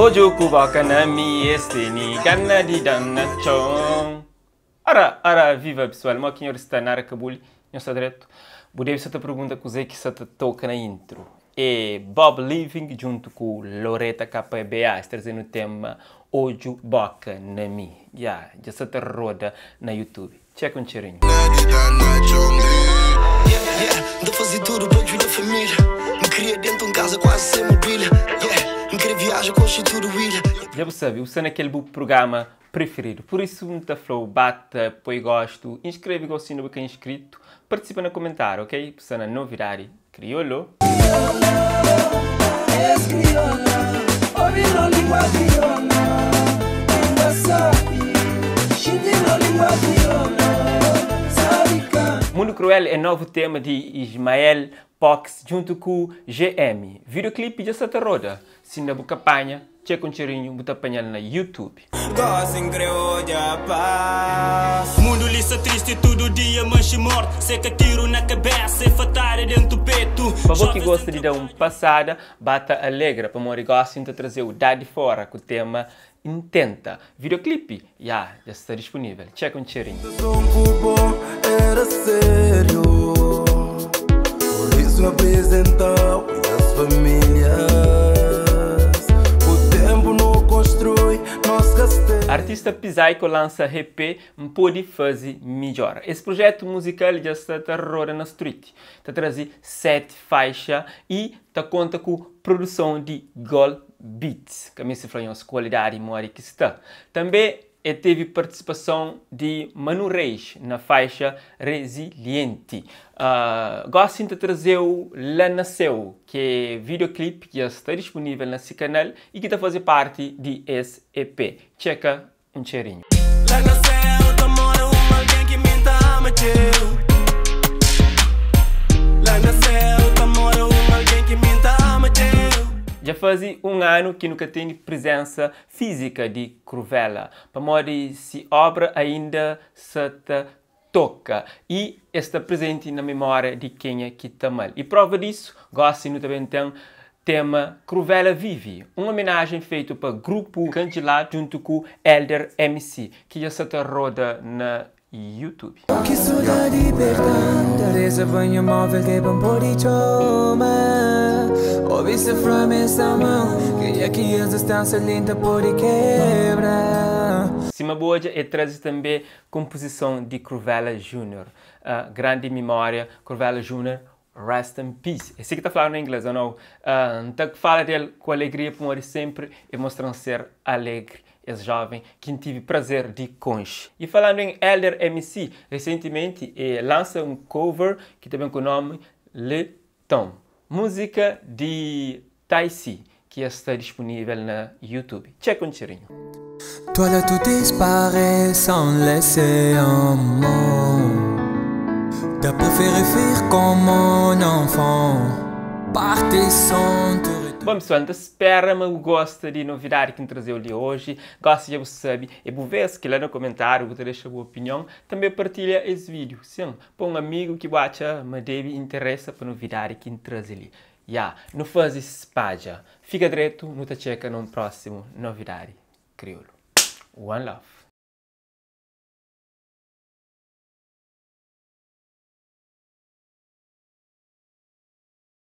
Odju ku boka na mi es teni gana di da-m na txon Ora, ora, viva pesoal, mo ki nhor sta nada ka buli, nhos sta dretu? Bu debe sa ta pergunta kuzê ki sa ta toka na intro. É Bob Living djuntu ku Loreta KBA, es traze-nu tema Odju boka na mi. Ya, dja sa ta roda na YouTube. Txeka un txerinhu. Dja bu sabe, bu sta na kel bu prugama preferidu. Pur isu N ta fla-u, ba ta poi gostu, inskreve gosi inda bu ka inskritu, partisipa na komentáriu, ok? Bu sta na Novidadi Kriolu. Mundu Kruel é novu tema di Ismael Pox djuntu ku GM. Videoclip dja sta ta roda. Si inda bu ka panha, txeka un txerinhu bu ta panha-l na YouTube. Gosi N kre odja pas. Mundu li sta tristi tudu dia manxi mortu seka tiru na kabesa e fatada dentu petu. Pa bo ki gosta di da un pasada, ba ta alegra pamodi gosi N ta traze-u Da di Fora ku tema N Tenta. Videoclip ya dja sta dispunivel. Txeka un txerinhu. Som ku bo era sério Por isso apresentau nhas famílias Ku tempo nu construi nos castelo Artista Psycho lansa EP N Pode Faze Midjor. Es projetu muzikal dja sta ta roda na street, ta traze 7 faixa y ta konta ku produson di Gol Beats. Ka meste fla nhos kualidadi modi ki sta. Tanbe e tevi partisipason di Manu Reis na faixa Resilienti. Gosi N ta traze-u La Na Seu, ki é videoclip ki dja sta dispunivel na si kanal y ki ta faze parti di es EP. Txeka un txerinhu. La na céu ta mora um alguém ki mi ta ama txeu La na céu ta mora um alguém ki mi ta ama txeu. Dja faze un anu ki nu ka tene prizensa fízika di Kruvela, pamodi si obra ainda sa ta toka y e sta prezenti na mimória di kenha ki ta ama-l. Y prova disu, gosi nu ta ben ten tema Kruvela Vive, un omenajen feitu pa grupu Kandjiladu djuntu ku Elder MC, ki dja sa ta roda na YouTube. Ki sodadi perta-m Ta reza pa nha móvel ke pa N pode txoma Obi se fla ma es ama-m Kenha ki es distansia li N ta pode kebra. Sima bu odja, e traze tanbe konpuzison di Kruvela Junior. Grandi mimória, Kruvela Junior, rest in peace. É si ki ta fladu na inglês, ou nau? N ta fala del ku alegria pamodi senpri e mostra-m ser alegri es joven ki N tive prazer di konxe. Y falandu en Elder MC, resentimenti e lansa un cover ki ta ben ku nomi Le Tom, múzika di Taisi ki ja sta dispunivel na YouTube. Txeka un txerinhu. Toi là tout disparaît sans laisser un mot T'as préféré fuir comme un enfant Partir sans te retourner. Bon pesoal, N ta spera ma bu gosta di novidadi ki N traze-u li oji. Gosi dja bu sabe, é bu vês ki la na komentáriu bu ta dexa bu opinion. Tanbe partilha es vídiu, sin, pa un amigu ki bu atxa ma debe interesa pa novidadi ki N traze li. Ya, nu faze spadja. Fika dretu, nu ta txeka na un prósimu novidadi kriolu. One love!